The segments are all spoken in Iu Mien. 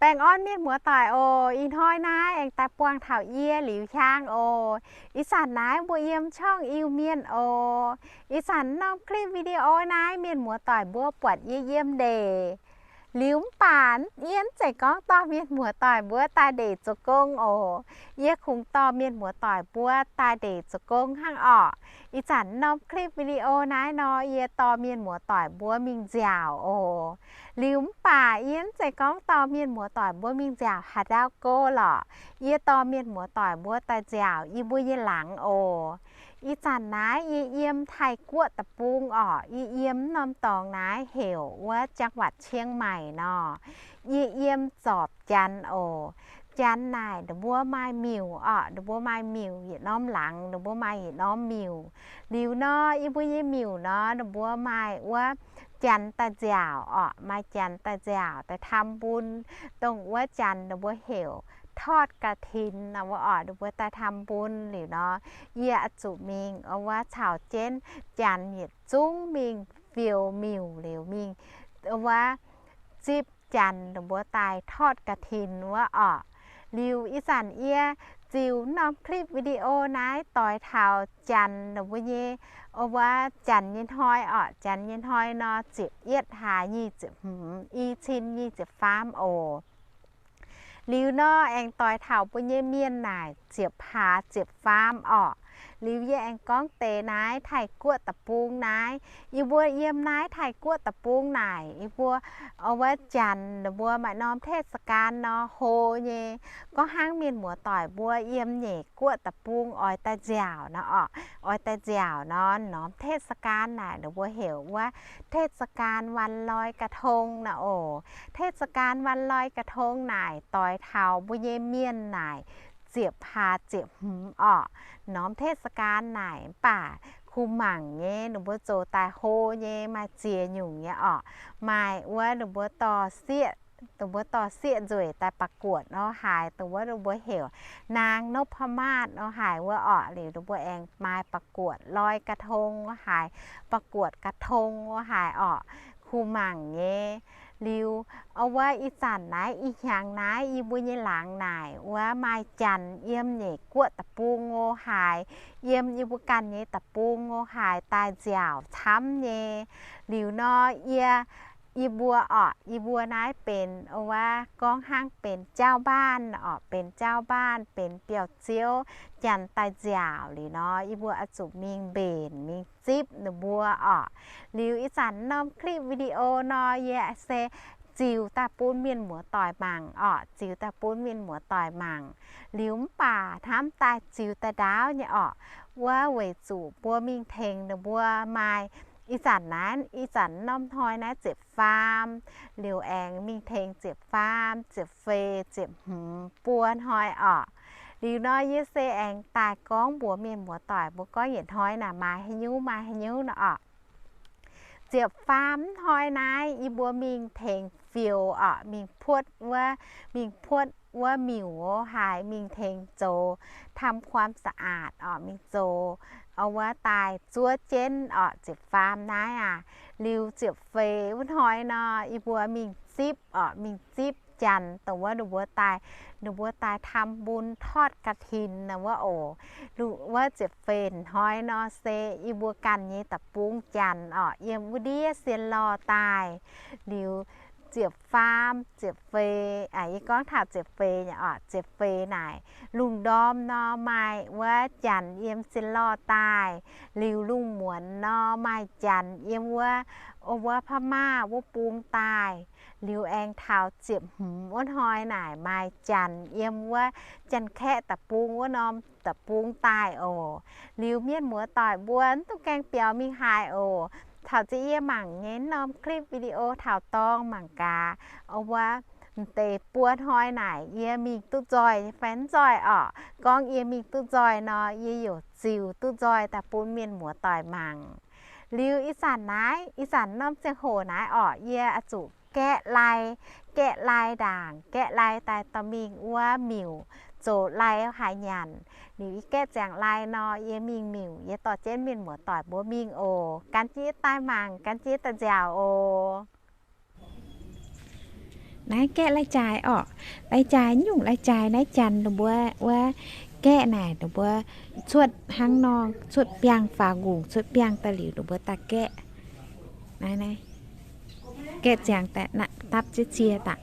Baengh orn mienh muoz-doic oc. Ih hnoi naaiv aengx daaih buangh taux yie Liuz Hiaang oc. Ih zanc naaiv mbuo yiem ช่อง Iu-Mienh oc. Ih zanc norm คลิปวิดีโอ naaiv mienh muoz-doic mbuo buatc yie yiem ndeic. Liuz mv baac yie mv zeiz gorngv dorh mienh muoz-doic mbuo daaih ndeic zoux gong oc. Yie kungx dorh mienh muoz-doic mbuo daaih ndeic zoux gong hnangv orqc. Ih zanc norm คลิปวิดีโอ naaiv nor, yie dorh mienh muoz-doic mbuo mingh nziaauc oc. Liuz mv baac yie mv zeiz gorngv dorh mienh muoz-doic mbuo mingh nziaauc haaix ndau go lorqc. Yie dorh mienh muoz-doic mbuo daaih nziaauc yie mbuo nyei laangz oc. Ih zanc naaiv yie yiem Taiv-Guoqv deic-bung orqc. Yie yiem norm dorngx naaiv heuc wuov จังหวัดเชียงใหม่ nor. Yie yiem zorpc Janx oc. Janx naaic ninh mbuo maaih miuc orqc. Ninh mbuo maaih miuc yietc norm laangz, ninh mbuo maaih yietc norm miuc. Liuz nor, yie mbuo nyei miuc nor, ninh mbuo maaih wuov Janx daaih nziaauc orqc, maaih Janx daaih nziaauc daaih ทำบุญ, dongh wuov Janx ninh mbuo heuc ทอดกฐิน nor wuov orqc, ninh mbuo daaih ทำบุญ liuz nor, yie oix zuqc mingh wuov caux jienv Janx yietc zungv mingh fiou miuc liuz mingh wuov zipv Janx ninh mbuo daaih ทอดกฐิน wuov orqc. Liuz ih zanc yie ziux norm คลิปวิดีโอ naaiv doix taux Janx ninh mbuo nyei, wuov Janx nyei hnoi orqc. Janx nyei hnoi nor ziepc yietv hlaax nyic ziepc hmz, i cin nyic ziepc faam oc. Liuz nor aengx doix taux mbuo nyei mienh naaic ziepc hlaax ziepc faam orqc. Liuz yie aengx gorngv deix naaiv Taiv-Guoqv deic-bung naaiv. Yie mbuo yiem naaiv Taiv-Guoqv deic-bung naaic, yie mbuo wuov Janx ninh mbuo maaih norm เทศกาล nor hlo nyei. Gorngv hnangv mienh muoz-doic mbuo yiem nyeic guoqv deic-bung oix daaih nziaauc nor orqc, oix daaih nziaauc nor, norm เทศกาล naaic ninh mbuo heuc wuov เทศกาลวันลอยกระทง nor oc. เทศกาลวันลอยกระทง naaic doix taux mbuo nyei mienh naaic ziepc hlaax ziepc hmz orqc. Norm เทศกาล naaic mv baac kuh mangc nyei, ninh mbuo zoux daaih hlo nyei, maaih ziex nyungc nyei orqc. Maaih wuov ninh mbuo dorh sieqv, ninh mbuo dorh sieqv nzueic daaih ประกวด nor haaix, dongh wuov ninh mbuo heuc นางนพมาศ nor haaix wuov orqc. Liuz ninh mbuo aengx maaih ประกวด ลอยกระทง nor haaix, ประกวด กระทง nor haaix orqc. Kuh mangc nyei. Liuz wuov ih zanc naaiv ih hnyangx naaiv yie mbuo nyei laangz naaic wuov maaih Janx yiem nyeic guoqv deic-bung nor haaix, yiem yie mbuo ganh nyei deic-bung nor haaix daaih nziaauc camv nyei. Liuz nor yie, yie mbuo orqc, yie mbuo naaiv benx wuov gorngv hnangv benx เจ้าบ้าน orqc, benx เจ้าบ้าน, benx biauv-ziouv, Janx daaih nziaauc liuz nor yie mbuo oix zuqc mingh mbenc mingh zipv ninh mbuo orqc. Liuz ih zanc norm คลิปวิดีโอ nor yie se ziux daaih bun mienh muoz-doic mangc orqc, ziux daaih bun mienh muoz-doic mangc. Liuz mv baac hnamv daaih ziux daaih ndaauv nyei orqc, wuov weic zuqc mbuo mingh tengx ninh mbuo maaih ih zanc naaiv, ih zanc norm hnoi naaiv ziepc faam, liuz aengx mingh tengx ziepc faam, ziepc feix, ziepc hmz, buo hnoi orqc. Liuz nor yie se aengx daaih gorngv mbuox mienh muoz-doic mbuo gorngv yietc hnoi naaic maaih haaix nyungc maaih haaix nyungc nor orqc. Ziepc faam hnoi naaiv yie mbuo mingh tengx fioux orqc, mingh puotv wuov, mingh puotv wuov miuc nor haaix, mingh tengx zoux ทำความสะอาด orqc, mingh zoux wuov daaih zuov jienv orqc. Ziepc faam naaiv aac, liuz ziepc feix wuov hnoi nor yie mbuo mingh zipv orqc, mingh zipv Janx dongh wuov ninh mbuo daaih, ninh mbuo daaih ทำบุญ ทอดกฐิน nor wuov oc. Wuov ziepc feix hnoi nor se yie mbuo ganh nyei deic-bung Janx orqc yiem wuov ndiev sien lorh daaih. Liuz ziepc faam, ziepc feix, yie gorngv taux ziepc feix nyei orqc, ziepc feix naaic lungh ndorm nor maaih wuov Janx yiem sien lorh daaih. Liuz lungh muonz nor maaih Janx yiem wuov, wuov พม่า wuov bung daaih. Liuz aengx taux ziepc hmz wuov hnoi naaic maaih Janx yiem wuov Janx-Kaeqv deic-bung wuov norm deic-bung daaih oc. Liuz mienh muoz-doic mbuo mv dungx gaengh biaux mingh haaix oc. Taux ziex yie mangc nyei norm คลิปวิดีโอ taux dorngh mangc gaax, wuov Deix buo hnoi naaic yie mingh duqv nzoih fai mv nzoih orqc. Gorngv yie mingh duqv nzoih nor, yie youc ziux duqv nzoih daaih bun mienh muoz-doic mangc. Liuz ih zanc naaiv, ih zanc norm ziangh hoc naaiv orqc, yie oix zuqc gaeqv lai, gaeqv lai ndaangc, gaeqv lai daaih dorh mingh wuov miuc zoux lai haaix nyanc. Liuz yie gaeqv ziangx lai nor, yie mingh miuc, yie dorh jienv mienh muoz-doic mbuo mingh oc. Gan jienv daaih mangc, gan jienv daaih nziaauc oc. Naaiv gaeqv lai-jaaix orqc. Lai-jaaix, nyungc lai-jaaix naaiv janx ninh mbuo wuov gaeqv naaic, ninh mbuo cuotv hnangv nor, cuotv biangh faaux ngongc, cuotv biangh daaih liuz ninh mbuo daaih gaeqv. Naaiv, naaiv, gaeqv ziangx daaih dapv ziex cie daaih.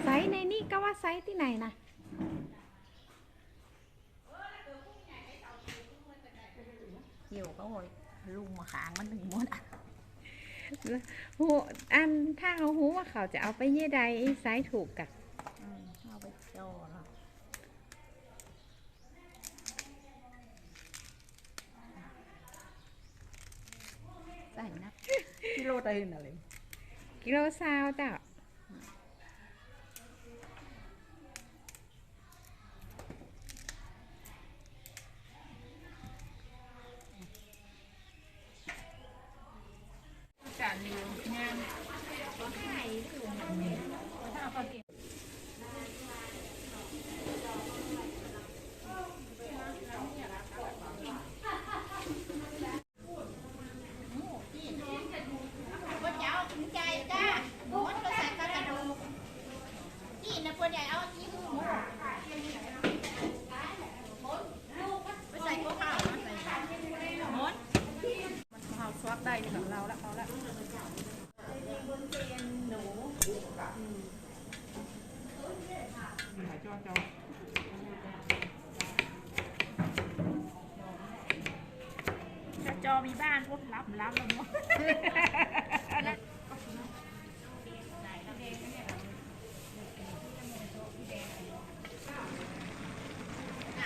Saiv naaiv ni gauv waac saiv dih naaic naaic. Heuc gauh lungh hnaangx maiv nduqc muotv. An hnangv hungh waac khaux ziouc auv-beiv nyei ndaix saiv tuqc gaax. Kilo saau dauh.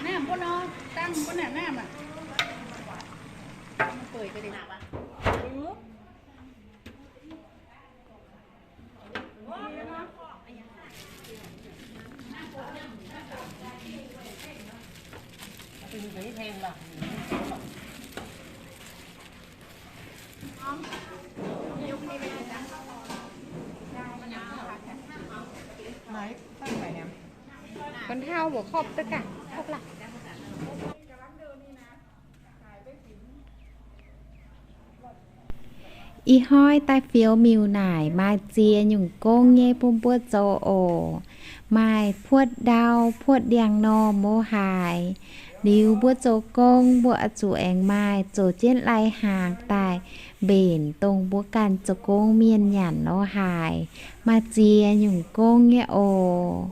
Naamh bun nor, dangh bun naaic naamh aqv. Mv bueix ga'deix. Mbuo hnau mbuo khopv duqv gaax, khopv laaix. Ih hnoi daaih fioux miuc naaic maaih ziex nyungc gong nyei bun mbuo zoux oc. Maaih puotv ndau, puotv ndiangx-normh, mouv haaix. Liuz mbuo zoux gong mbuo oix zuqc aengx maaih zoux jienv lai-hnaangx daaih mbenc dongh mbuo ganh zoux gong mienh nyanc nor haaix. Maaih ziex nyungc gong nyei oc.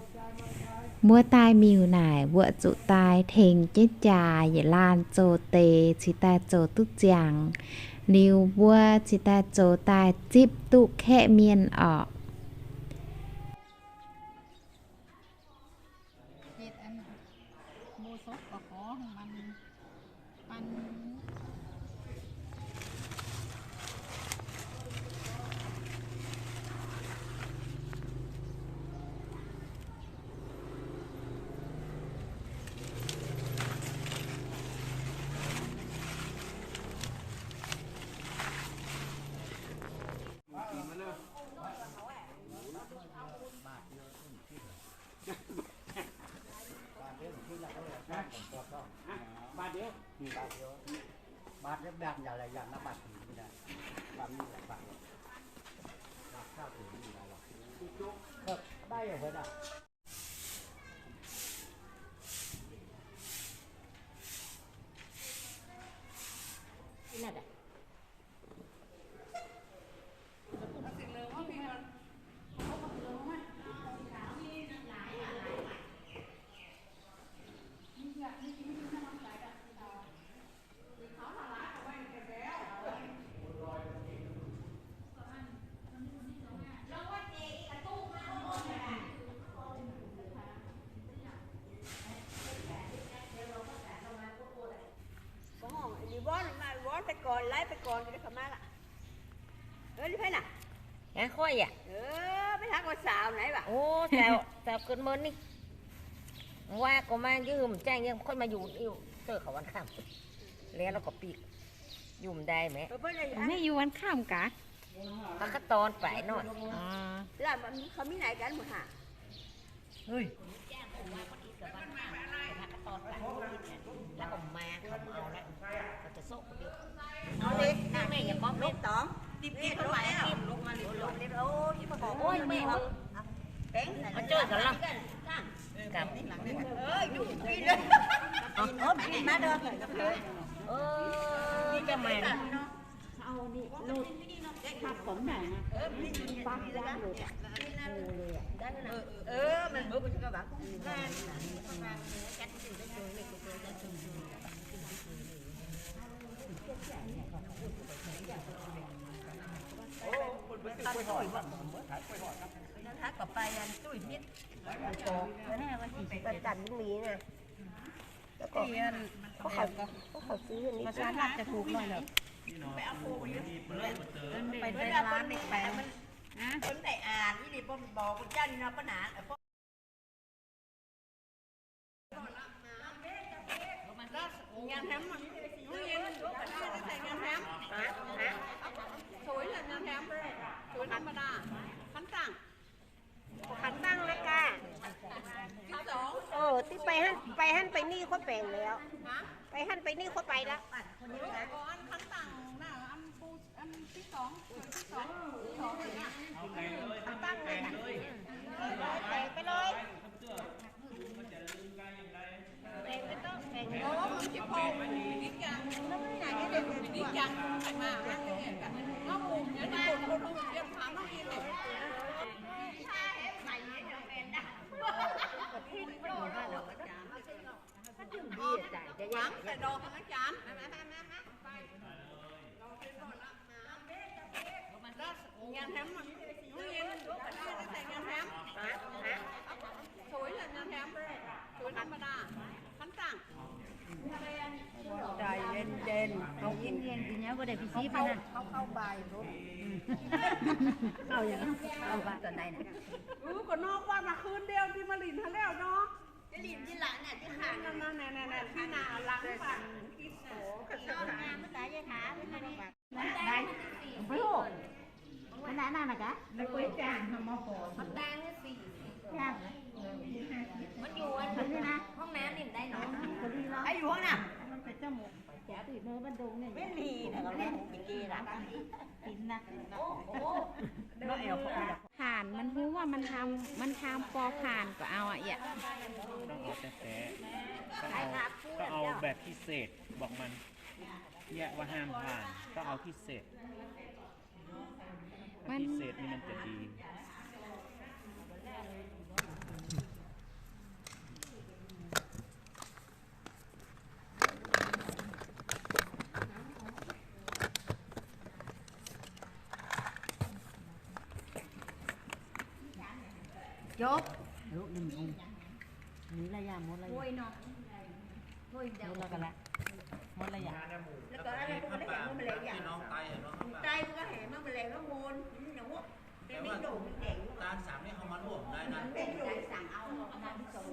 Mbuo daaih miuc naaic mbuo zuqc daaih tengx jienv jaax yietc laanh zoux deix cingx daaih zoux duqv ziangx. Liuz mbuo cingx daaih zoux daaih zipv duqv kaeqv mienh orqc. Ov, good morning. Waac gorqv maaih nyei, m'jangc yie kuotv maaih yuc, yuc zouv kaux วันข้าม, liuz la'gorqv bieqc yuc m'ndaaih maengx. Maiv yuc วันข้าม gaax. Maiv gaax dorn baaix noic. Ov, div baengh hnangv, baengh hnangv baengh ni kuv baengc liuz. Baengh hnangv baengh ni kuv baengc liuz. Ih, gu'nor guanh maaih คืนเดียว div maaih linc haaix lauh nor.ผ่าน มันรู้ว่ามันทำ มันทำปอผ่านก็เอาอ่ะ เอี่ย ต้องเอาแต๊ๆ ต้องเอา ต้องเอาแบบพิเศษ บอกมัน เนี่ยว่าห้ามผ่าน ต้องเอาพิเศษ ถ้าพิเศษนี่มันจะดี Jop. Alo, ninh ung. Ninh laa yaac mv laa yaac. Mv laa ga'laqv. Mv laa yaac. Dai mv ga'heix mv maaih lengh mv mun. Ninh wuov. Deix mingh ndongc mingh dengc wuov. Daan saangc mv haaix maaih luoqc daaih naaic. Mv dengc daaih saangc auv, auv daan mv zoux.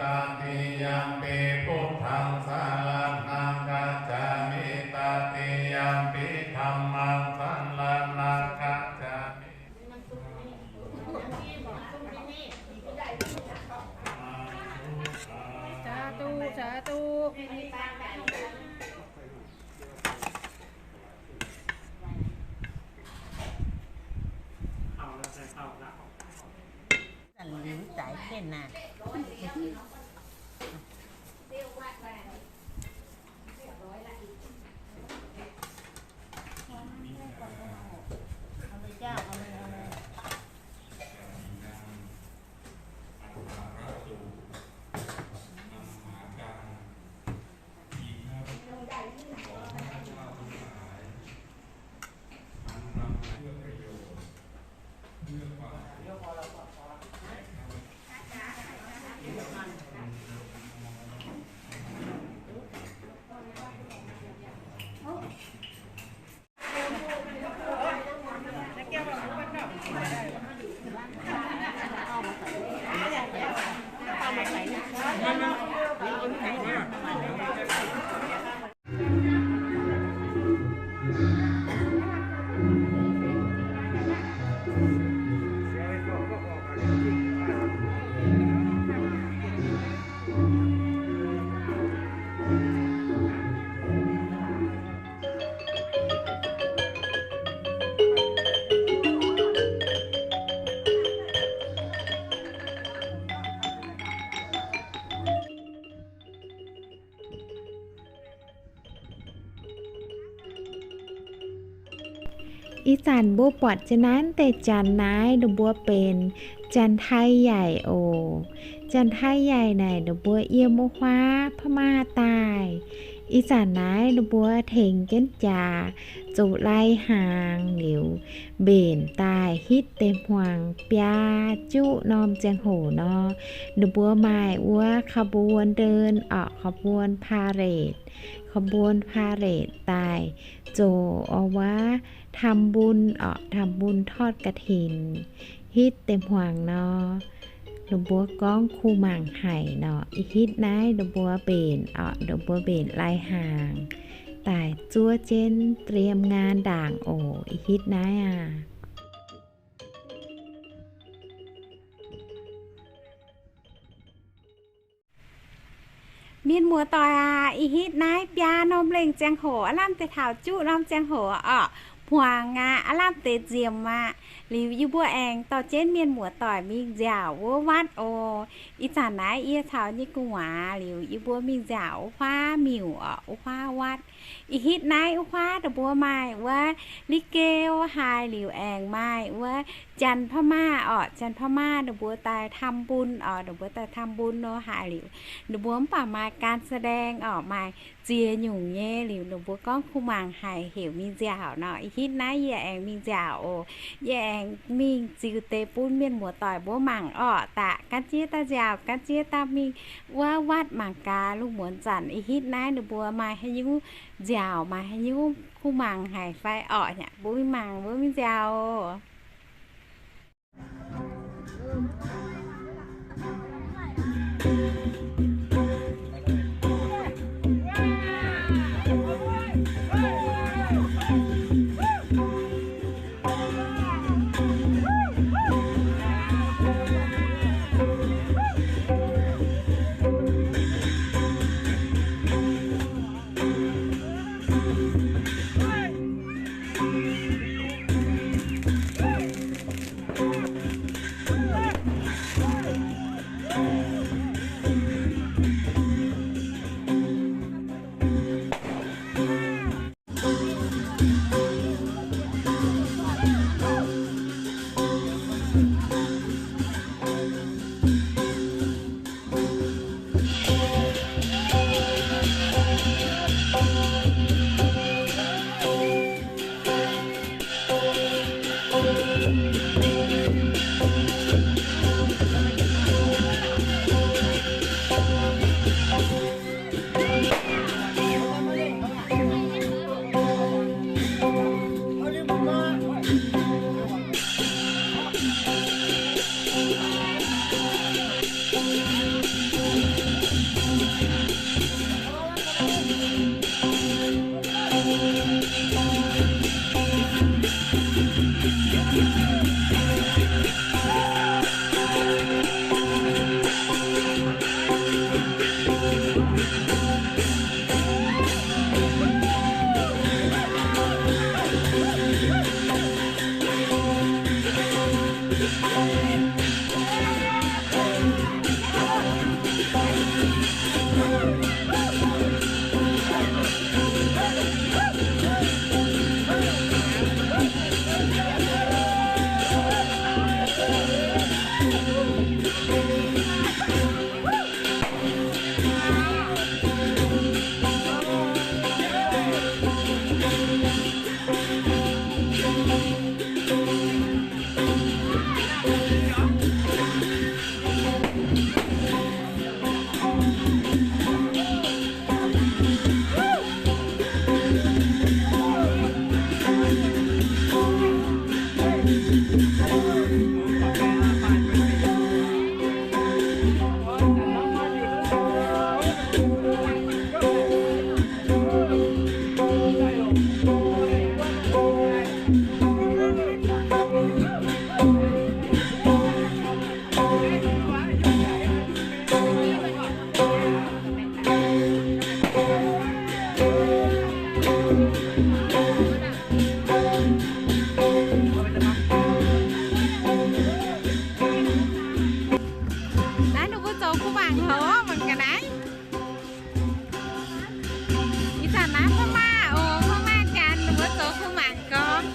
Tatiyampi buddhaṃ saraṇaṃ gacchāmi. Tatiyampi dhammaṃ saraṇaṃ gacchāmi. Sādhu, sādhu. Ih zanc mbuo buatc jienv naaiv deix janx naaiv, ninh mbuo benx จันทร์ไทยใหญ่ oc. จันทร์ไทยใหญ่ naaic ninh mbuo yiem wuov huaav พม่า daaih. Ih zanc naaiv ninh mbuo tengx jienv jaax zuqc lai hnaangx liuz, mbenc daaih hitv deix hmuangx biaa juqv norm ziangh hoc nor, ninh mbuo maaih wuov ขบวนเดิน orqc, ขบวนพาเหรด, ขบวนพาเหรด daaih zoux wuov ทำบุญ orqc, ทำบุญทอดกฐิน hitv deix hmuangx nor. Ninh mbuo gorngv kuh mangc haic nor. Ih hitv naaiv ninh mbuo mbenc orqc, ninh mbuo mbenc lai hnaangx daaih zuov jienv เตรียมงาน ndaangc oc. Ih hitv naaiv aac. Mienh muoz-doic aac, ih hitv naaiv biaa norm lengh ziangh hoc, aav lamh deix taux juqv norm ziangh hoc orqc, hmuangx aac, aav lamh deix nziemx aqv. Liuz yie mbuo aengx dorh jienv mienh muoz-doic mingh nziaauc wuov วัด oc. Ih zanc naaiv yie caux nyei gu'nguaaz liuz yie mbuo mingh nziaauc wuov huaav miuc orqc, wuov huaav วัด. Ih hitv naaiv wuov huaav ninh mbuo maaih wuov ลิเก haaix, liuz aengx maaih wuov Janx พม่า orqc, Janx พม่า ninh mbuo daaih ทำบุญ orqc, ninh mbuo daaih ทำบุญ nor haaix liuz, ninh mbuo mv baac maaih การแสดง orqc, maaih ziex nyungc nyei. Liuz ninh mbuo gorngv kuh mangc haic, heuc mingh nziaauc nor. Ih hitv naaiv yie aengx mingh nziaauc oc. Yie aengx mingh ziux deix bun mienh muoz-doic mbuo mangc orqc. Daaih gan jiex daaih nziaauc, gan jiex daaih mingh wuov วัด mangc gaax lungh muonz zanc ih hitv naaiv ninh mbuo maaih haaix nyungc nziaauc, maaih haaix nyungc kuh mangc haic fai orqc. Hnangv mbuo mingh mangc, mbuo mingh nziaauc oc. Naaiv ninh mbuo zoux kuv mangc haic mangc gaax naaiv. Ih zanc naaiv Pama oc, Pama Janx ninh mbuo zoux kuv mangc gorx.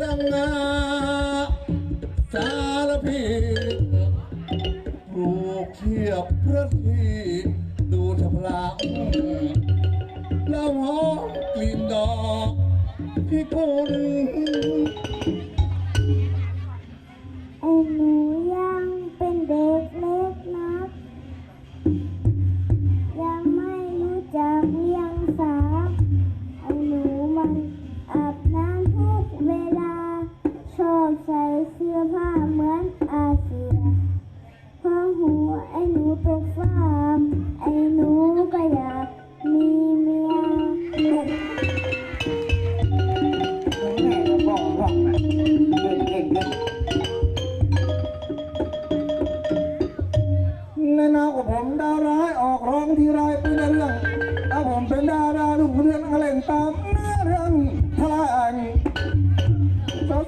La'ngaqv สารพี ปลูกเทียบพระที่ดูเถอะพลัง แล้วหอมกลิ่นดอกพิกุล ไอ้หนูยังเป็นเด็กเล็กนัก ยังไม่รู้จักเวียงสา ไอ้หนูมันอาบน้ำทุกเวลา ชอบใส่เสื้อผ้าเหมือนอาเซีย พอหัวไอ้หนูตกฟาก ไอ้หนูก็อยากมีเมีย ในนามของผมดาวร้ายออกร้องทีไรเป็นเรื่อง ถ้าผมเป็นดารารุ่งเรืองเล่นตามเนื้อเรื่องพระเอก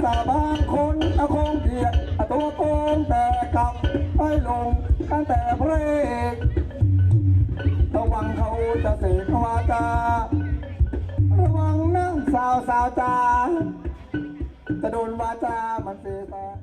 สาวๆบางคนเอาคงเกลียดตัวโกงแต่กลับไปหลงกันแต่พระเอก ระวังเขาจะเสกวาจา ระวังนะสาวๆจ๋า จะโดนวาจามันเสแสร้ง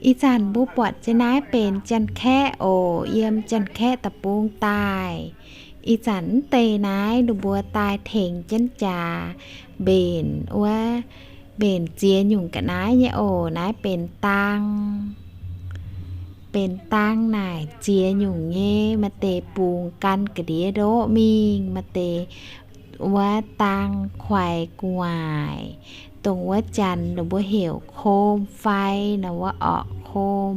Ih zanc mbuo buatc jienv naaiv benx Janx-Kaeqv oc, yiem Janx-Kaeqv deic-bung daaih. Ih zanc mv deix naaiv ninh mbuo daaih tengx jienv jaax mbenc wuov, mbenc ziex nyungc ga'naaiv nyei oc. Naaiv benx dang, benx dang naaic ziex nyungc nyei. Maaih deix bungx gan ga'ndiev ndoqv mingh, maaih deix wuov dang kuaix gu'nguaaic. Dongh wuov janx ninh mbuo heuc kom fai nor wuov orqc, kom.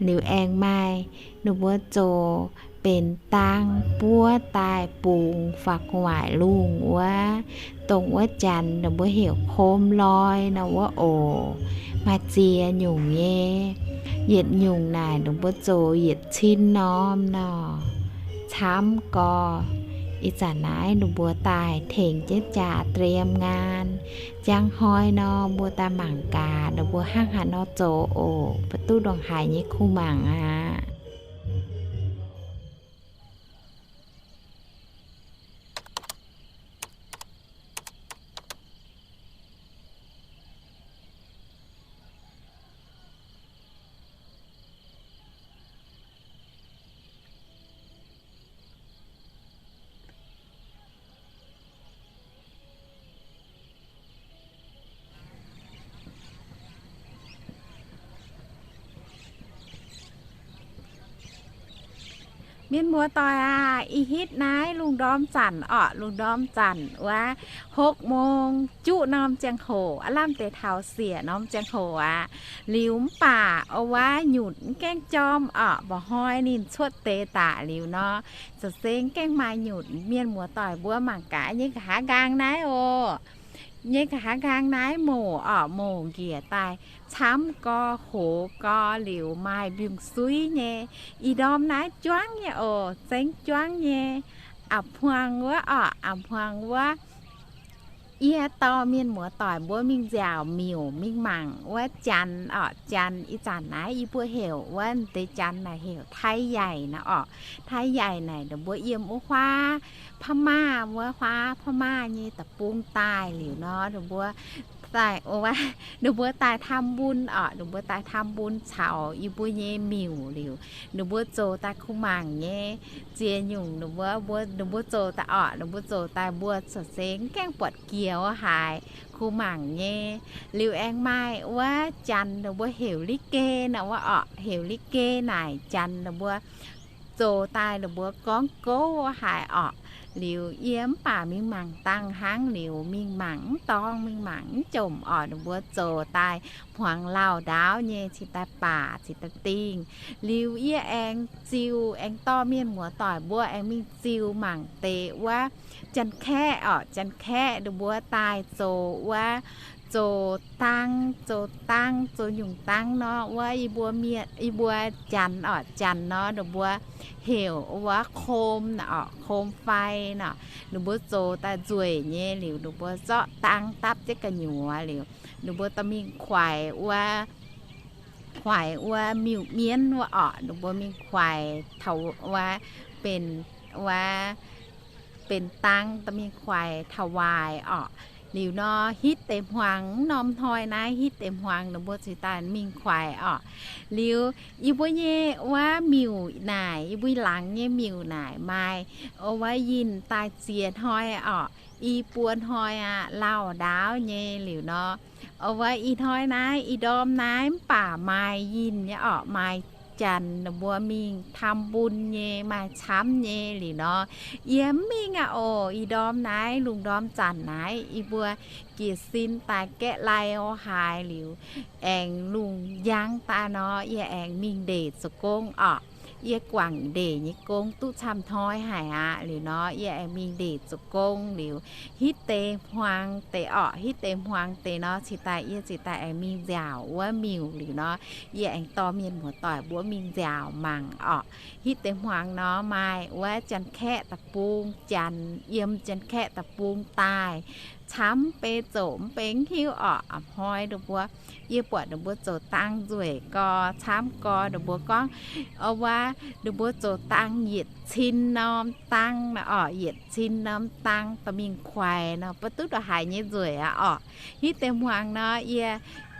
Liuz aengx maaih ninh mbuo zoux benx dang buov daaih bungx faaux gu'nguaaic lungh wuov, dongh wuov janx ninh mbuo heuc kom loi nor wuov oc. Maaih ziex nyungc nyei. Yietc nyungc naaic ninh mbuo zoux yietc cin norm nor. Camv gorx, ih zanc naaiv ninh mbuo daaih tengx jienv jaax เตรียมงาน. Njang hnoi nor mbuo daaih mangc gaax ninh mbuo hnangv haaix nor zoux oc. Ba'duqv ndongc haaix nyei kuh mangc aqv. Mienh muoz-doic aac, ih hitv naaiv lungh ndorm zanc orqc, lungh ndorm zanc wuov, hokv mong juqv norm ziangh hoc, aav lamh deix taux siec norm ziangh hoc aqv. Liuz mv baac wuov nyutc mv gaengh jorm orqc, mba'hnoi ninh cuotv deix daaih liuz nor, za'gengh mv gaengh maaih nyutc. Mienh muoz-doic mbuo mangc gaax nyei nqa'haav nqaang naaiv oc. Nyei nqa'haav nqaang naaiv mouc orqc, mouc njiec daaih camv gorx, hoz gorx, liuz maaih mbiungc-suiv nyei. Ih ndorm naaiv juangv nyei oc, zengv juangv nyei. A'hmuangx wuov orqc, a'hmuangx wuov. Yie dorh mienh muoz-doic mbuo mingh nziaauc miuc mingh mangc wuov janx orqc. Janx ih zanc naaiv yie mbuo heuc wuov deix janx naaic heuc ไทยใหญ่ naaiv orqc. ไทยใหญ่ naaic ninh mbuo yiem wuov huaav พม่า wuov huaav พม่า nyei deic-bung daaih liuz nor, ninh mbuo daaih, ninh mbuo daaih ทำบุญ orqc, ninh mbuo daaih ทำบุญ caux yie mbuo nyei miuc liuz, ninh mbuo zoux daaih kuh mangc nyei. Ziex nyungc ninh mbuo, ninh mbuo zoux daaih orqc, ninh mbuo zoux daaih mbuo corc sengx gaengh buatc jiex haic, kuh mangc nyei. Liuz aengx maaih wuov janx ninh mbuo heuc ลิเก nor wuov orqc, heuc ลิเก naaic janx ninh mbuo zoux daaih ninh mbuo gorngv gouv haic orqc. Liuz yie mv baac mingh mangc dangh hnangv, liuz mingh mangc mv dorngx, mingh mangc mv jomc orqc. Ninh mbuo zoux daaih hmuangx lauh ndaauv nyei, cingx daaih baac cingx daaih dingh. Liuz yie aengx ziux, aengx dorh mienh muoz-doic mbuo aengx mingh ziux mangc deix wuov Janx-kaeqv orqc. Janx-kaeqv ninh mbuo daaih zoux wuov, zoux dangv, zoux dangv, zoux nyungc dangv nor wuov, yie mbuo mienh, yie mbuo Janx orqc, Janx nor ninh mbuo heuc wuov โคม orqc, โคมไฟ nor. Ninh mbuo zoux daaih nzueic nyei, liuz ninh mbuo zorqv dangv dapv jienv gu'nyuoz liuz, ninh mbuo dorh mingh kuaix wuov, kuaix wuov miuc-mienv wuov orqc. Ninh mbuo mingh kuaix taux wuov benx, wuov benx dangv, dorh mingh kuaix ถวาย orqc. Liuz nor hitv deix hmuangx, norm hnoi naaiv hitv deix hmuangx ninh mbuo cingx daaih mingh kuaix orqc. Liuz yie mbuo nyei wuov miuc naaic, yie mbuo laangz nyei miuc naaic maaih wuov yinh daaih ziex hnoi orqc. I buo hnoi aqv, lauh ndaauv nyei. Liuz nor wuov ih hnoi naaiv, ih ndorm naaiv mv baac maaih yinh nyei orqc, maaih Janx ninh mbuo mingh ทำบุญ nyei, maaih camv nyei. Liuz nor yie mv mingh aqv oc. Ih ndorm naaiv lungh ndorm zanc naaiv yie mbuo jiez sin daaih gaeqv lai o haaix liuz, aengx lungh njang daaih nor yie aengx mingh ndeic zoux gong orqc. Yie guangc ndeic nyei gong duqv camv hnoi haic aqv. Liuz nor yie aengx mingh ndeic zoux gong liuz, hitv deix hmuangx deix orqc, hitv deix hmuangx deix nor cingx daaih, yie cingx daaih aengx mingh nziaauc wuov miuc. Liuz nor yie aengx dorh mienh muoz-doic mbuo mingh nziaauc mangc orqc. Hitv deix hmuangx nor maaih wuov Janx-kaeqv deic-bung, Janx yiem Janx-kaeqv deic-bung daaih camv, mv bei zoqc mv bei mv hiuv orqc. A'hnoi ninh mbuo, yie buatc ninh mbuo zoux dangv nzueic gau, camv gau. Ninh mbuo gorngv wuov, ninh mbuo zoux dangv yietc cin norm dangv nor orqc, yietc cin norm dangv dorh mingh kuaix nor, ba'duqv ndongc haaix nyei nzueic aqv orqc. Hitv deix hmuangx nor yie,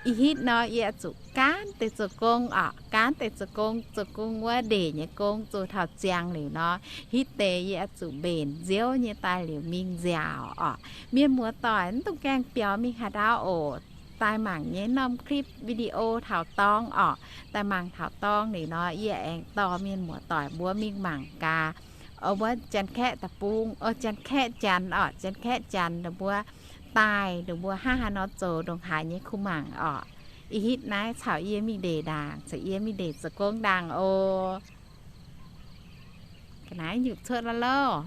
ih hitv nor yie zuqc gaanv deix zoux gong orqc, gaanv deix zoux gong, zoux gong wuov ndeic nyei gong zoux taux ziangx liuz nor, hitv deix yie zuqc mbenc nziouv nyei daaih liuz mingh nziaauc orqc. Mienh muoz-doic mv dungx gaengh biaux mingh haaix ndau oc. Daaih mangc nyei norm คลิปวิดีโอ taux dorngx orqc. Daaih mangc taux dorngx liuz nor yie aengx dorh mienh muoz-doic mbuo mingh mangc gaax wuov Janx-kaeqv deic-bung, o, Janx-kaeqv Janx orqc, Janx-kaeqv Janx ninh mbuo daaih, ninh mbuo hnangv haaix nor zoux ndongc haaix nyei kuh mangc orqc. Ih hitv naaiv caux yie mingh ndeic ndaangc, caux yie mingh ndeic zoux gong ndaangc oc. Ga'naaiv nyutc cuotv lorv loh.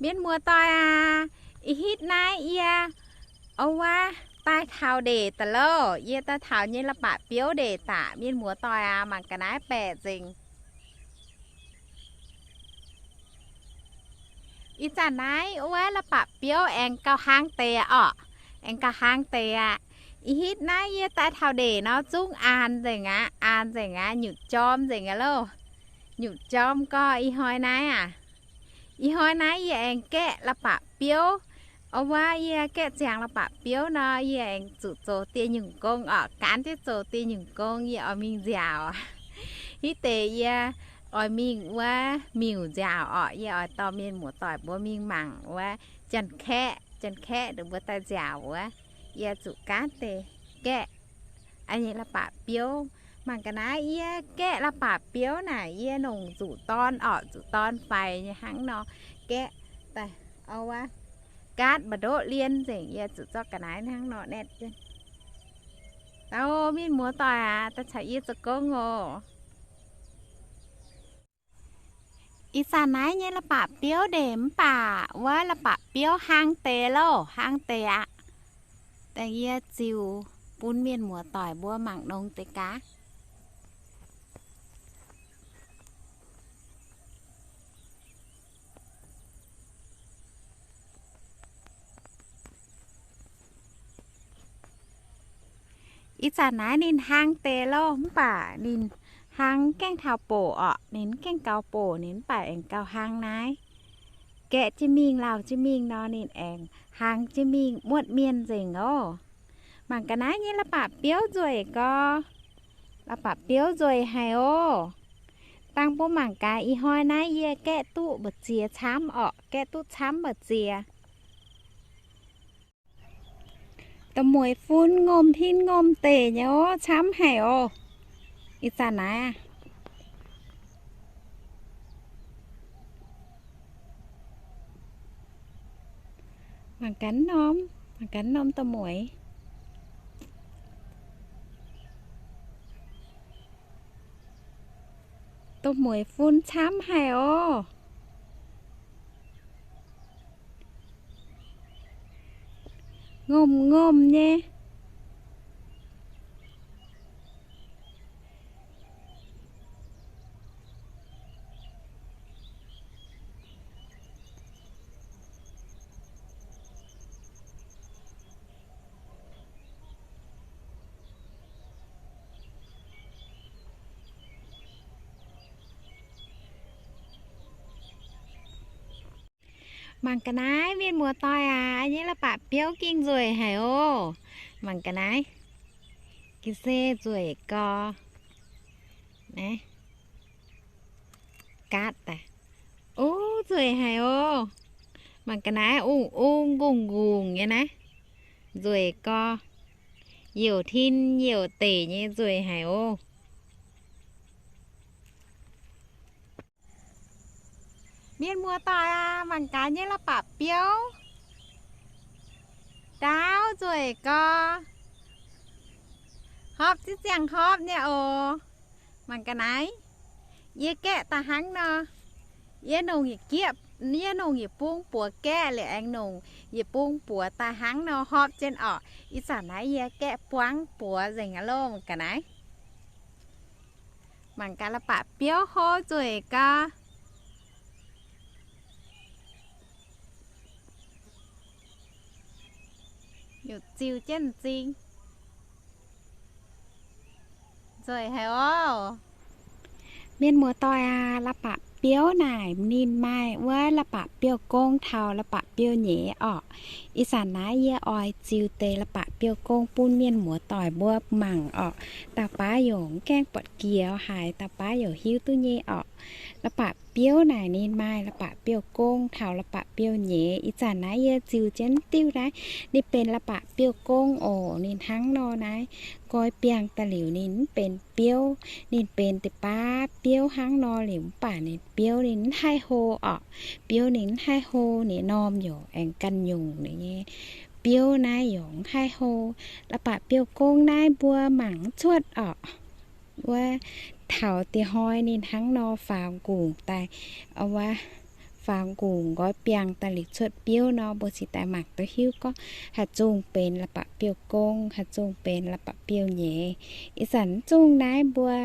Mienh muoz-doic aac, ih hitv naaiv yie wuov daaih taux ndeic daaih loh. Yie daaih taux nyei la'bapc biouv ndeic daaih. Mienh muoz-doic aac, mangc ga'naaiv baeqc nzengc. Ih zanc naaiv wuov la'bapc biouv aengx gauh hlang deix orqc. Aengx gauh hlang deix aqv. Ih hitv naaiv yie daaih taux ndeic nor zungv aanx nzengc aqv, aanx nzengc aqv, nyutc jorm nzengc aqv loh. Nyutc jorm gorx ih hnoi naaiv aac. Ih hnoi naaiv yie aengx gaeqv la'bapc biouv. Wuov yie gaeqv ziangx la'bapc biouv nor, yie aengx zuqc zoux dieh nyungc gong orqc. Gaanv jienv zoux dieh nyungc gong yie oix mingh nziaauc. Hitv deix yie oix mingh wuov miuc nziaauc orqc. Yie oix dorh mienh muoz-doic mbuo mingh mangc wuov Janx-kaeqv, Janx-kaeqv ninh mbuo daaih nziaauc wuov. Yie zuqc gaanv deix gaeqv nyei la'bapc biouv. Mangc ga'naaiv yie gaeqv la'bapc biouv naaic yie nongc nzuqc dorn orqc, nzuqc dorn faix nyei hnangv nor. Gaeqv daaih wuov gaatv mba'ndoqv lienh nzengc, yie zuqc zorqv ga'naaiv hnangv nor naetv jienv. Dauh mienh muoz-doic aac, daaih caux yie zoux gong oc. Ih zanc naaiv nyei la'bapc biouv ndeic mv baac wuov la'bapc biouv hlang deix loh, hlang deix aqv. Daaih yie ziux bun mienh muoz-doic mbuo mangc nongx deix gaax. Ih zanc naaiv ninh hlang deix loh, mv baac ninh hlang gaengh taux boc orqc. Ninh gaengh gaux boc, ninh mv baac aengx gauh hlang naaiv. Gaeqv jienv mingh, lauh jienv mingh nor, ninh aengx hlang jienv mingh muotv mienh nzengc oc. Mangc ga'naaiv nyei la'bapc biouv nzueic gorx. La'bapc biouv nzueic haic oc. Dangh mbuo mangc gaax, ih hnoi naaiv yie gaeqv duqv mbu'ziex camv orqc, gaeqv duqv camv mbu'ziex. Da'mueiz fun ngomh tin ngomh deic nyei oc, camv haic oc. Ih zanc naaiv aac, mangc gaax norm, mangc gaax norm da'mueiz. Da'mueiz fun camv haic oc. Ngomh ngomh nyei. Mangc ga'naaiv mienh muoz-doic aac, nyei la'bapc biouv gengh nzueic haic oc. Mangc ga'naaiv, ga'sie nzueic gorx. Naaiv, gaatv daaih. O, nzueic haic oc. Mangc ga'naaiv ung-ung ngungh ngungh nyei naaiv. Nzueic gorx. Youc tin youc deic nyei, nzueic haic oc. Mienh muoz-doic aac, mangc gaax nyei la'bapc biouv. Ndaauv nzueic gorx. Hopv ziex ziangh hopv nyei oc. Mangc ga'naaiv. Yie gaeqv daaih hnangv nor. Yie nongc yietc giepv, yie nongc yietc bung buoz gaeqv liuz aengx nongc yietc bung buoz daaih hnangv nor hopv jienv orqc. Ih zanc naaiv yie gaeqv buangv buoz nzengc aqv loh. Mangc ga'naaiv. Mangc gaax la'bapc biouv hlo nzueic gau. Ziux jienv m'zing. Nzueic haic oc. Mienh muoz-doic aac, la'bapc biouv naaic ninh maaih wuov la'bapc biouv-gong taux la'bapc biouv-nyeiz orqc. Ih zanc naaiv yie oix ziux deix la'bapc biouv-gong bun mienh muoz-doic mbuo mangc orqc. Dauh baav yaac mv gaengh buatc jiex haic, dauh baav yaac hiuv duqv nyei orqc. La'bapc biouv naaic ninh maaih la'bapc biouv-gong taux la'bapc biouv-nyeiz. Ih zanc naaiv yie ziux jienv diuv naaiv, ninh benx la'bapc biouv-gong oc. Ninh hnangv nor naaiv, nqoi biangh daaih liuz ninh mv benx biouv. Ninh benx deix baav biouv hnangv nor liuz mv baac ninh biouv ninh mv haih hlo orqc. Biouv ninh mv haih hlo, ninh norm yaac aengx ganh nyungc nyei. Biouv naaiv yaac mv haih hlo. La'bapc biouv-gong naaiv mbuo mangc mv cuotv orqc. Wuov taux diex hnoi ninh hnangv nor faaux nqungc daaih, wuov, faaux nqungc nqoi biangh daaih liuz cuotv biouv nor, mbuo cingx daaih mangc duqv hiuv gorngv haaix zungh benx la'bapc biouv-gong, haaix zungh benx la'bapc biouv-nyeiz. Ih zanc mv zungh naaiv mbuo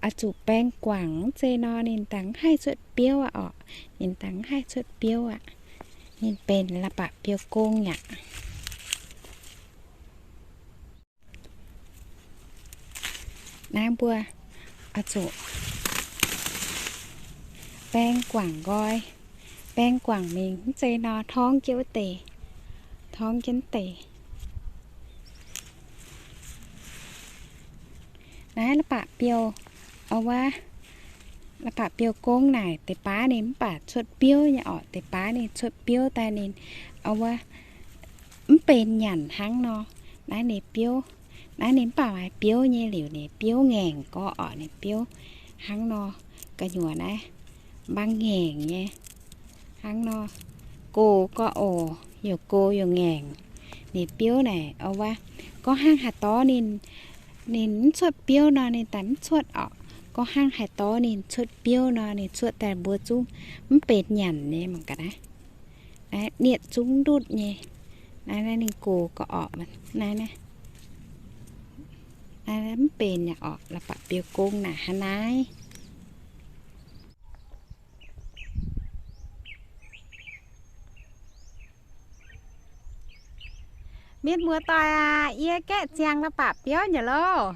oix zuqc baeng guangc mv zeiz nor ninh dangx haih cuotv biouv aqv orqc. Ninh dangx haih cuotv biouv aqv. Ninh benx la'bapc biouv-gong aqv. Naaiv mbuo oix zuqc baeng guangc nqoi, baeng guangc mingh mv zeiz nor torngv jienv wuov deix, torngv jienv deix. Naaiv la'bapc biouv, wuov, la'bapc biouv-gong naaic deix baav ninh mv baac cuotv biouv nyei orqc. Deix baav ninh cuotv biouv daaih ninh, wuov, mv benx nyanc hnangv nor. Naaiv ninh biouv, naaiv ninh mv baac maaih biouv nyei liuz ninh biouv ngaengc gorx orqc. Ninh biouv hnangv nor, gu'nyuoz naaiv mbaang ngaengc nyei. Hnangv nor, gox gorx oc, youc gox youc ngaengc. Ninh biouv naaic, wuov, gorngv hnangv haaix dorv ninh, ninh mv cuotv biouv nor ninh daaih mv cuotv orqc. Gorngv hnangv haaix dorv ninh cuotv biouv nor ninh cuotv daaih mbuo zungv mv benx nyanc nyei mangc gaax naaiv. Naaiv nietv zungv ndutv nyei. Naaiv, naaiv ninh gox gorx orqc, naaiv, naaiv, naaiv mv benx nyei orqc. La'bapc biouv-gong naaic hnangv naaiv. Mienh muoz-doic aac, yie gaeqv ziangx la'bapc biouv nyei loh.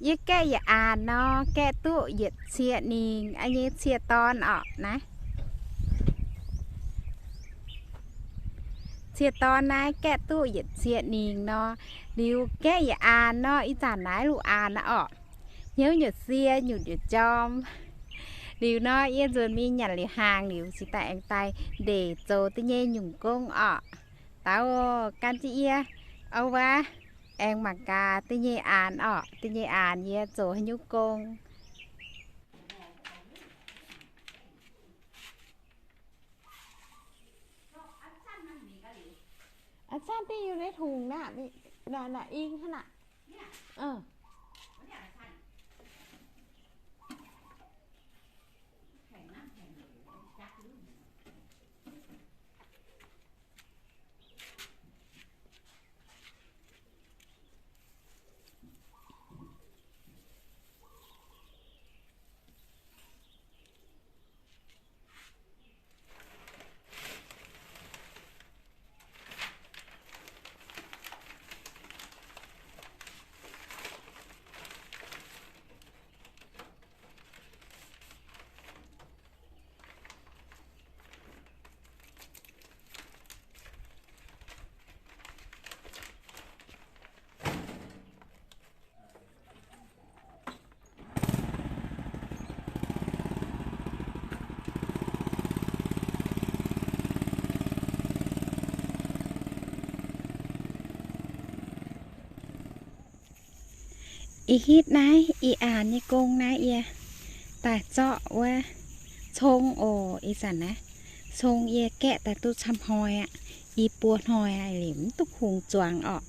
Yie gaeqv yietc aanx nor, gaeqv duqv yietc cie ningx nyei cie dorn orqc naaiv. Cie dorn naaiv gaeqv duqv yietc cie ningx nor, liuz gaeqv yietc aanx nor, ih zanc naaiv luoqc aanx aqv orqc. Hnyouv nyutc sie, nyutc nyutc jorm. Liuz nor, yie nzuonx mingh nyanc liuz hnaangx liuz, cingx daaih aengx daaih ndeic zoux da'nyeic nyungc gong orqc. Daux gan jienv yie, wuov, Aengx mangc gaax da'nyeic aanx orqc, da'nyeic aanx yie zoux haaix nyungc gong. Aa, zanc dingh yie naaiv tungx naaiv, naaiv ing hnangv naaiv. Ih hitv naaiv, ih aanx nyei gong naaiv yie daaih zorqv wuov cong oc. Ih zanc naaiv cong yie gaeqv daaih duqv camv hnoi aqv. Ih buo hnoi aqv liuz mv duqv kungx zuangx orqc.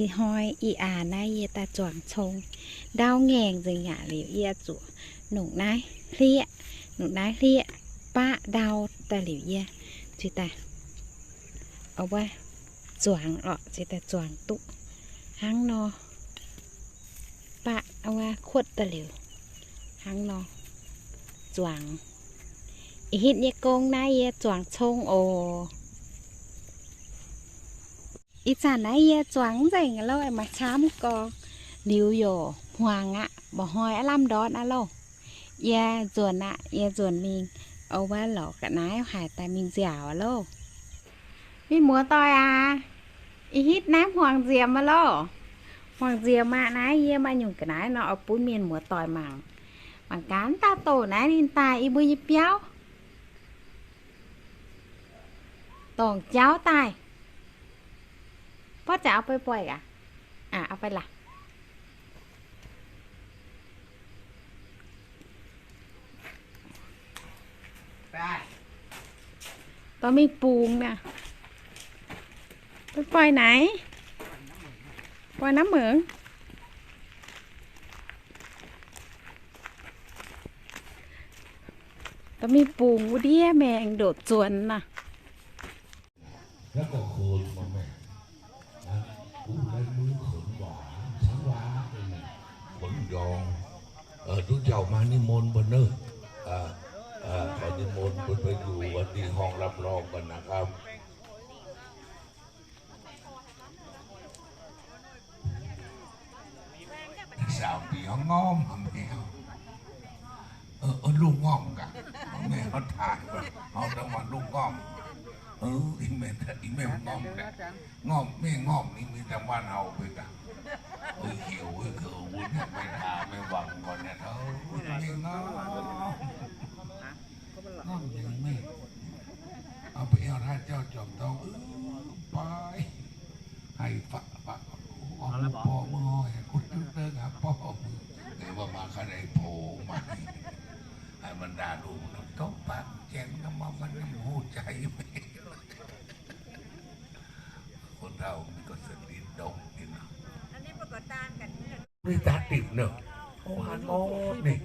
Ih hnoi ih aanx naaiv yie daaih zuangx cong. Ndau ngaengc nzengc yaac liuz yie zuqc nongc naaiv hlieqv, nongc naaiv hlieqv baqv ndau daaih liuz yie zuqc daaih wuov zuangx orqc, zuqc daaih zuangx duqv hnangv nor. Baqv wuov kuotv daaih liuz hnangv nor zuangx. Ih hitv nyei gong naaiv yie zuangx cong oc. Ih zanc naaiv yie zuangx nzengc loh, maaih camv gorx. Liuz yaac hmuangx aqv, mba'hnoi aav lamh ndortv aqv loh. Yie nzuonx aqv, yie nzuonx mingh. Wuov lorz ga'naaiv haaix daaih mingh nziaauc aqv loh. Mienh muoz-doic aac, ih hitv naaiv hmuangx nziemx aqv loh. Hmuangx nziemx aqv, naaiv yie maaih nyungc ga'naaiv nor oix bun mienh muoz-doic mangc. Mangc gaax dauh doqc naaiv ninh daaih i mbuo nyei biauv. Dorngc jauv daaih. Borqv jaax oix bei boih gaax. Aa, oix bei laac. Dorh mingh bungx naaic. Boih naaiv, boih naaiv mengh. Dorh mingh bungx wuov ndiev maengx ndoqc zuonx naaic. Duqv jauv maaih นิมนต์ mbuo naaiv. Khov นิมนต์ mbuo, mbuo yuoqc dingh horngh รับรอง กันนะครับ. Saauc bieqc ngormv haic. Lungh ngormv gaax, mienh taaih, hnangv dangh maaih lungh ngormv. Ih mienh ngormv, ngormv, mienh ngormv ninh mingh dangh maaih hauh mbuo gaax. Heuc wuov gouv mbuo mienh maiv taaih maiv wangc gorn nyei, mienh ngormv. Ngormv nyei mienh. Mv baac haaix jauv juangc dorngx, baaix. Haih faqv, faqv, borqc mbuo, borqc mbuo, mbuo maaih ga'naaiv pox maah. Haaix maaih ndaangc lungh gorngv baac janx ga'maah maiv hnamv hoqc jaax. Ko dauh mingh ga'seix ndongc ninh. Ninh daaih dipc nor, o, haaix nor ninh,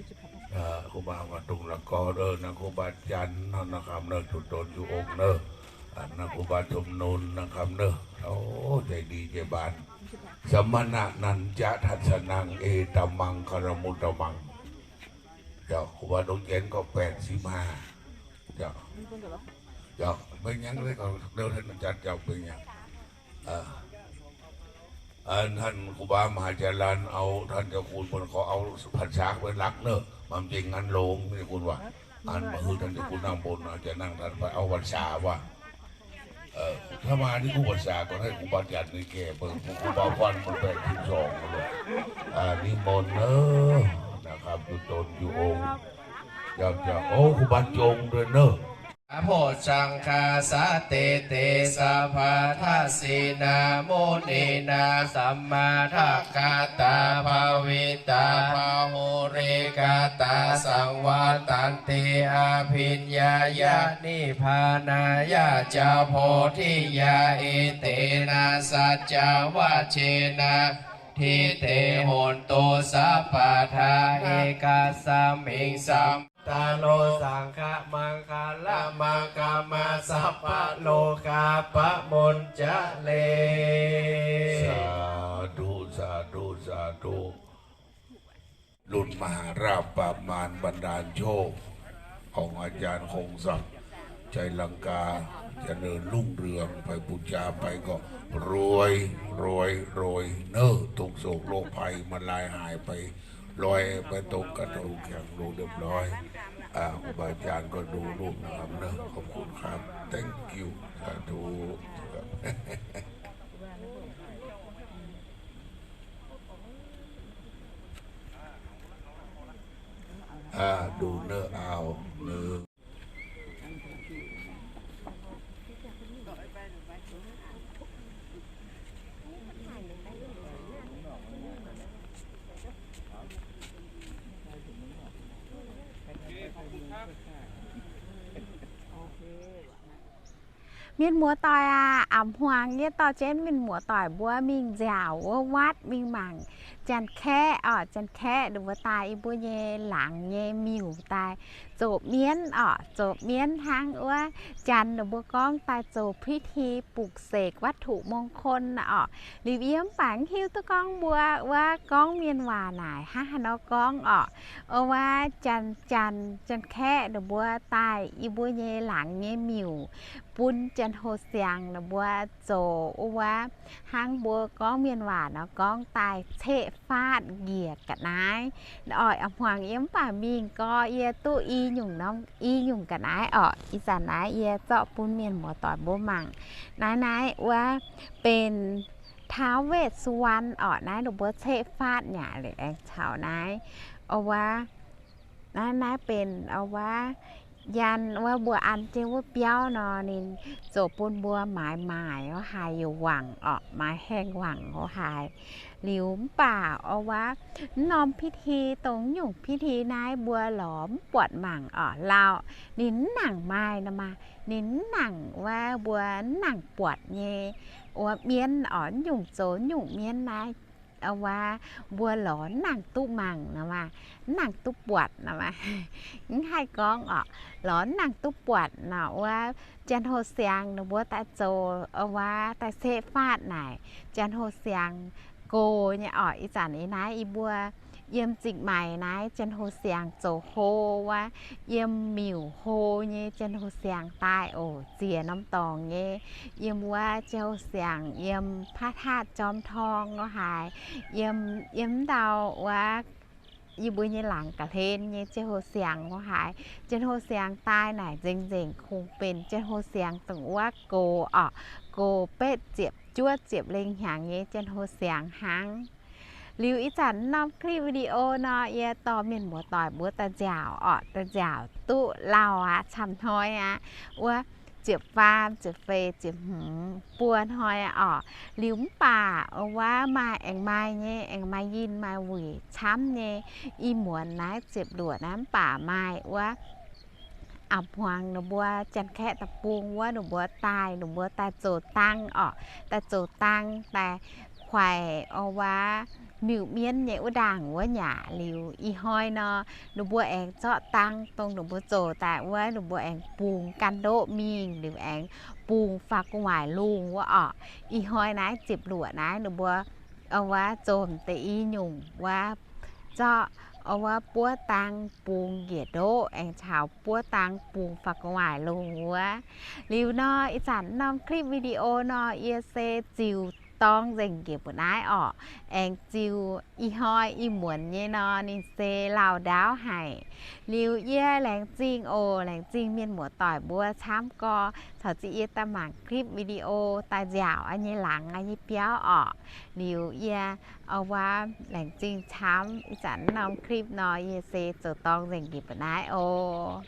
ครูบา Dongh La'gorx, naaiv ครูบา Janx, naaiv kamv naaiv, zuqc donx zuqc ong naaiv, naaiv ครูบา Jomc Nonx, naaiv kamv naaiv, o, ใจดี ใจบาน. Samaṇānañca dassanaṃ etaṃ maṅgalamuttamaṃ. ครูบา Dongh Janx gorngv แปดสิบห้า. Mv benx hnyangx, janx janx mv benx hnyangx. Aa, ท่านครูบา มหาจารัญ เอา ท่านเจ้าคุณ เปิ้นขอเอาพรรษาเป็นหลักเนอะ มันจริงงานหลวงนี่คุณว่า อันมาคือท่านเจ้าคุณนั่งบน อาจจะนั่งท่านไปเอาพรรษาว่า เออ ถ้ามานี่ครูพรรษาก็ให้ครูบาจันทร์นี่แก่ เปิ้น ครูบาฟันมันแปดสิบสองเลย อ่า นิมนต์เนอะ นะครับ อยู่ตนอยู่องค์ เจ้า เจ้า โอ้ ครูบาจงด้วยเนอะ Bojjhaṅgā sattete sabbattassiṇṇā muninā sammadakkhātā bhāvitā bahulīkatā saṃvattanti abhiññāya nibbānāya ca bodhiyā. Etena saccavajjena saṅghe hontu sabbadā. Ekasmiṃ sam taro saṅgamaṅgalamakkhamma sabbarogā pamuñcare. Sādhu, sādhu, sādhu. รุ่นมหาราชประมาณบันดาลโชคของอาจารย์คงศักดิ์ ชัยลังกา เจริญรุ่งเรือง ไปบูชาไปก็รวย รวย รวย เนอะ ทุกข์โศกโรคภัยมันลายหายไป ลอยไปตรงกระทงแข่งรู้เรียบร้อย อ่า ครูบาอาจารย์ก็ดูรูปนะครับเนอะ ขอบคุณครับ thank you สาธุ อ่า ดูเนอะ เอา เนอะ Mienh muoz-doic aac, a'hmuangx yie dorh jienv mienh muoz-doic mbuo mingh nziaauc wuov วัด mingh mangc janx-kaeqv orqc. Janx-kaeqv ninh mbuo daaih yie mbuo nyei laangz nyei miuc daaih zoux mienv orqc. Zoux mienv hnangv wuov janx ninh mbuo gorngv daaih zoux พิธีปลุกเสกวัตถุมงคล orqc. Liuz yie mv baac mv hiuv duqv gorngv mbuo wuov gorngv mienh waac naaic hnangv haaix nor gorngv orqc. Wuov janx, janx, janx-kaeqv ninh mbuo daaih yie mbuo nyei laangz nyei miuc bun janx-hoh siangx ninh mbuo zoux wuov hnangv mbuo gorngv mienh waac nor gorngv daaih ceqv faatv njiec ga'naaiv. Oix a'hmuangx yie mv baac mingh gau, yie duqv i nyungc norm, i nyungc ga'naaiv orqc. Ih zanc naaiv yie zorqv bun mienh muoz-doic mbuo mangc. Naaiv naaiv wuov benx ท้าวเวสสุวรรณ orqc. Naaiv ninh mbuo ceqv faatv nyei liuz aengx caux naaiv, wuov, naaiv, naaiv benx wuov yan wuov mbuo an jienv wuov biauv nor, ninh zoux bun mbuo maaiz maaic wuov haaix yaac wangc orqc, maaiz haengh wangc wuov haaix. Liuz mv baac wuov, mv norm พิธี, dongh nyungc พิธี naaiv mbuo lorz mv buatc mangc orqc. Lauh ninh mv nangc maaih nor maah, ninh mv nangc wuov, mbuo mv nangc buatc nyei wuov mienv orqc. Nyungc zoux nyungc mienv naaiv wuov, mbuo lorz mv nangc duqv mangc nor maah, mv nangc duqv buatc nor maah. Mv haih gorngv orqc, lorz mv nangc duqv buatc nor wuov, janx-hoh siangx ninh mbuo daaih zoux wuov daaih ceqv faatv naaic, janx-hoh siangx gox nyei orqc. Ih zanc ih naaiv yie mbuo yiem Zingh Maix naaiv janx-hoh siangx zoux hlo wuov, yiem miuc hlo nyei janx-hoh siangx daaih oc, ziex norm dorngx nyei. Yiem wuov janx-hoh siangx yiem พระธาตุจอมทอง wuov haaix, yiem, yiem ndau wuov yie mbuo nyei laangz ga'hlen nyei janx-hoh siangx wuov haaix. Janx-hoh siangx daaih naaic nzengc-nzengc kungx benx janx-hoh siangx dongh wuov gox orqc, gox betv ziepc juov ziepc lengh hnyangx nyei janx-hoh siangx hnangv. Liuz ih zanc norm คลิปวิดีโอ nor, yie dorh mienh muoz-doic mbuo daaih nziaauc orqc, daaih nziaauc duqv lauh aqv, camv hnoi aqv, wuov ziepc faam, ziepc feix, ziepc hmz, buo hnoi orqc. Liuz mv baac wuov maaih aengx maaih nyei, aengx maaih yinh maaih wuic camv nyei. Ih muonz naaiv ziepc luoqc naaiv mv baac maaih wuov a'hmuangx ninh mbuo janx-kaeqv deic-bung wuov ninh mbuo daaih, ninh mbuo daaih zoux dang orqc, daaih zoux dang daaih kuaix wuov miuc-mienv nyei wuov ndaangc wuov nyaqc. Liuz ih hnoi nor, ninh mbuo aengx zorqv dang dongh ninh mbuo zoux daaih wuov, ninh mbuo aengx bungx ganh ndoqv mingh, liuz aengx bungx faaux gu'nguaaic lungh wuov orqc. Ih hnoi naaiv ziepc luoqc naaiv ninh mbuo wuov zoux deix i nyungc wuov, zorqv wuov buov dang bungx njiec ndoqv aengx caux buov dang bungx faaux gu'nguaaic lungh wuov. Liuz nor, ih zanc norm คลิปวิดีโอ nor, yie se ziux dorng nzengc njiec mbu'naaiv orqc. Aengx ziux ih hnoi ih muonz nyei nor, ninh se lauh ndaauv haic. Liuz yie laengz zingh oc, laengz zingh mienh muoz-doic mbuo camv gorx caux zingh yie daaih mangc คลิปวิดีโอ daaih nziaauc nyei laangz nyei biauv orqc. Liuz yie wuov laengz zingh camv, ih zanc norm คลิป nor, yie se zoux dorng nzengc njiec mbu'naaiv oc.